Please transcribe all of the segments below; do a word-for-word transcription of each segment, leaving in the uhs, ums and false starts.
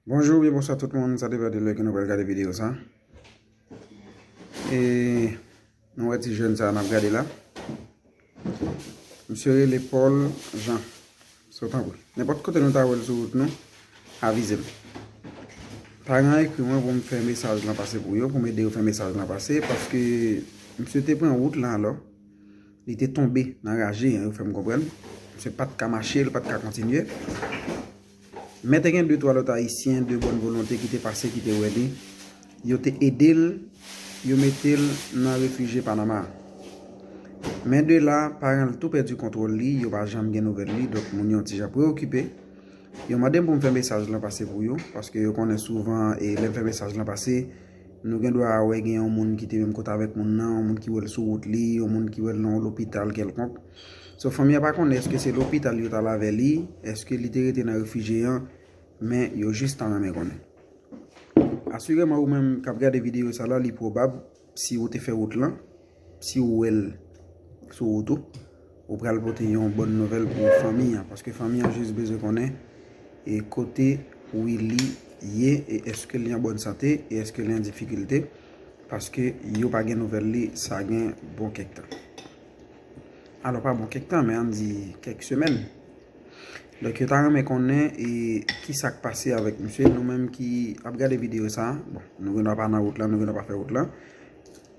Bonjou oubyen bonswa tout moun, sa depann de lè ke nou pral gade videyo sa. E nou wè ti jèn sa a n ap gade la. Misye rele Paul Jean. So, tanpri, nenpòt kote nou ta wè l sou wout nou, avize m. Paran an ekri mwen pou m fè mesaj lan pase pou yo, pou m ede yo fè mesaj lan pase, paske misye te pran wout lan alò. Li te tonbe nan raje an, yo fè m konprann. Misye pa t ka mache, li pa t ka kontinye. Men te gen de twa lòt Ayisyen de bòn volonte ki te pase, ki te wè li. Yo te ede l, yo mete l nan refijye Panama. Men de la, paran l tou pèdi kontwòl li, yo pa janm gen nouvèl li, donk moun yo yon ti jan preokipe. Yo mande m pou m fè mesaj lan pase pou yo, paske yo konnen souvan, e lè m fè mesaj lan pase, nou gen dwa wè gen yon moun ki te menm kote avèk moun nan, yon moun ki wè l sou wout li, yon moun ki wè l nan yon lopital kèlkonk. So, fanmi an pa konnen èske se lopital yo t al avè li, èske li te rete nan refijye an, men yo jis ta renmen konnen. Asireman, ou menm k ap gade videyo sa la, li pwobab, si ou te fè wout lan, si ou wè l sou wout ou, ou pral pote yon bòn nouvèl pou fanmi an, paske fanmi an jis bezwen konnen e kote Willy ye, e èske li an bòn sante, e èske li an difikilte, paske yo pa gen nouvèl li, sa gen bon kèk tan. Alò, pa bon kèk tan, men ann di kèk semèn. Donk, yo ta renmen konnen e ki sa k pase avèk misye. Nou menm ki ap gade videyo sa, bon, nou gen dwa pa nan wout lan, nou gen dwa pa fè wout lan.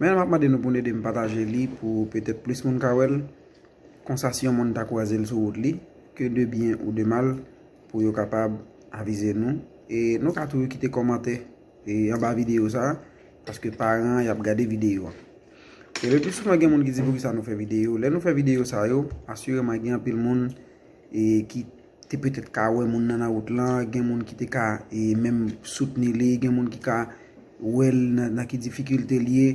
Men m ap mande nou pou n ede m pataje li pou petèt plis moun ka wè l. Konsa, si yon moun ta kwaze l sou wout li, ke de byen ou de mal, pou yo kapab avize nou. E nou ka toujou kite kòmantè e anba videyo sa, paske paran an y ap gade videyo an. E le pli souvan, gen moun ki di, "Poukisa nou fè videyo?" Lè nou fè videyo sa yo, asireman, gen anpil moun e ki te petèt ka wè moun nan nan wout lan, gen moun ki te ka e menm soutni li, gen moun ki ka wè l nan, nan ki difikilte l ye.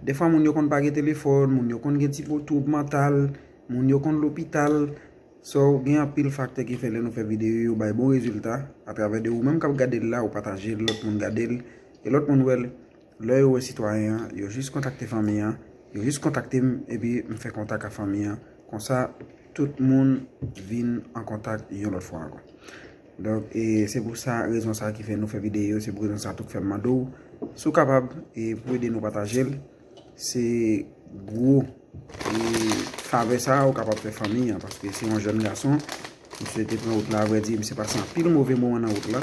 Defwa, moun yo konn pa gen telefòn, moun yo konn gen ti po twoub mantal, moun yo konn lopital. So, gen anpil faktè ki fè lè nou fè videyo, yo bay bon rezilta atravè de ou menm k ap gade l la, ou pataje l, lòt moun gade l, e lòt moun wè l. Lè yo wè sitwayen an, yo jis kontakte fanmi an, yo jis kontakte m, epi m fè kontak ak fanmi an. Konsa, tout moun vin an kontak yon lòt fwa ankò. Donk, e se pou sa, rezon sa ki fè nou fè videyo, se pou rezon sa tou k fè m mande w, si w kapab, e pou ede nou pataje l, se gwo, e favè sa ou kapab fè fanmi an, paske se yon jèn gason, misye te pran wout la, avrèdi, misye pase anpil move moman nan wout la.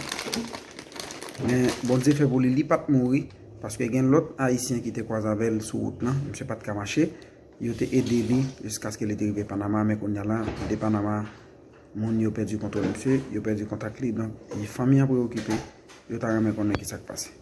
Men Bondye fè pou li, li pa t mouri, paske gen lòt Ayisyen ki te kwaze avè l sou wout lan, misye pa t ka mache, yo te ede li jiskaske li te rive Panama, men kounye a la, de Panama, moun yo pèdi kontwòl misye, yo pèdi kontak li, donk, fanmi an preokipe, yo ta renmen konnen ki sa k pase.